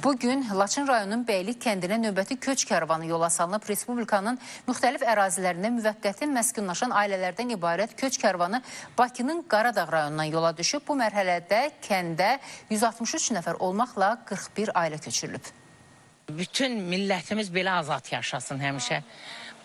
Bugün Laçın rayonunun Bəylik kəndinə növbəti köç karvanı yola salınıb. Respublikanın müxtəlif ərazilərində müvəqqəti məskunlaşan ailələrdən ibarət köç karvanı Bakının Qaradağ rayonundan yola düşüb. Bu mərhələdə kəndə 163 nəfər olmaqla 41 ailə köçürülüb. Bütün millətimiz belə azad yaşasın həmişə.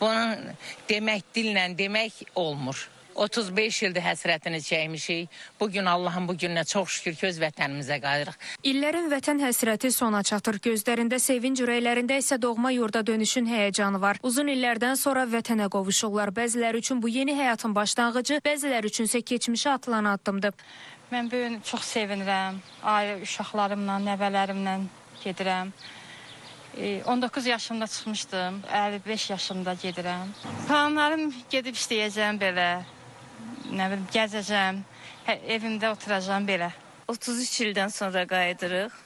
Bunun demək dillə demək olmur. 35 ildir həsrətini çəkmişik. Bugün Allahın bu gününə çox şükür ki, öz vətənimizə qayıdırıq. İllərin vətən həsrəti sona çatır. Gözlərində sevinc, ürəklərində isə doğma yurda dönüşün həyəcanı var. Uzun illərdən sonra vətənə qovuşurlar. Bəziləri üçün bu yeni həyatın başlanğıcı, bəziləri üçün isə keçmişə atılan addımdır. Mən bu gün çox sevinirəm. Ailə uşaqlarımla, nəvələrimlə gedirəm. 19 yaşımda çıxmışdım, 55 yaşımda gedirəm. Planlarım gedib işləyəcəm belə, nə bilim, gəzəcəm, evimdə oturacağam belə. 33 ildən sonra qayıdırıq.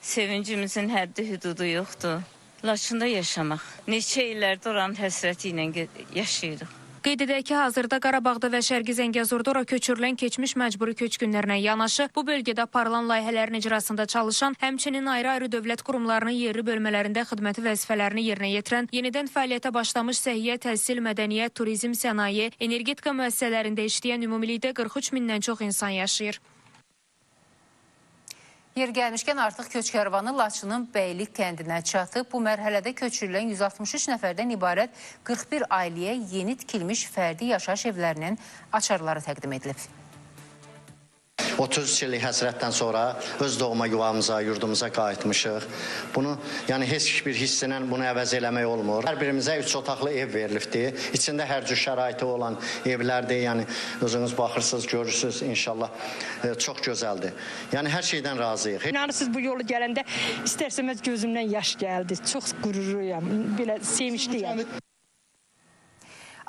Sevincimizin həddi hüdudu yoxdur. Laçında yaşamaq. Neçə illərdir oranın həsrəti ilə yaşayırıq. Qeyd edək ki, hazırda Qarabağda və Şərqi Zəngəzurda ora köçürülən keçmiş məcburi köçkünlərlə yanaşı, bu bölgədə aparılan layihələrin icrasında çalışan, həmçinin ayrı-ayrı dövlət qurumlarının yerli bölmələrində xidməti vəzifələrini yerinə yetirən, yenidən fəaliyyətə başlamış səhiyyə, təhsil, mədəniyyət, turizm, sənaye, energetika müəssisələrində işləyən ümumilikdə 43 mindən çox insan yaşayır. Yer gəlmişkən artıq köç karvanı Laçının Bəylik kəndinə çatıb. Bu mərhələdə köçürülən 163 nəfərdən ibarət 41 ailəyə yeni tikilmiş fərdi yaşayış evlərinin açarları təqdim edilib. 33 illik həsrətdən sonra öz doğma yuvamıza, yurdumuza qayıtmışıq. Bunu, yəni heç bir hissinə bunu əvəz eləmək olmur. Hər birimizə 3 otaqlı ev verilibdir. İçində hər cür şəraiti olan evlərdir. Yəni özünüz baxırsınız, görürsünüz, inşallah çox gözəldir. Yəni hər şeydən razıyıq. İnanırsınız, bu yolu gələndə istər-istəməz gözümdən yaş gəldi. Çox qürurluyam, belə sevinçliyəm.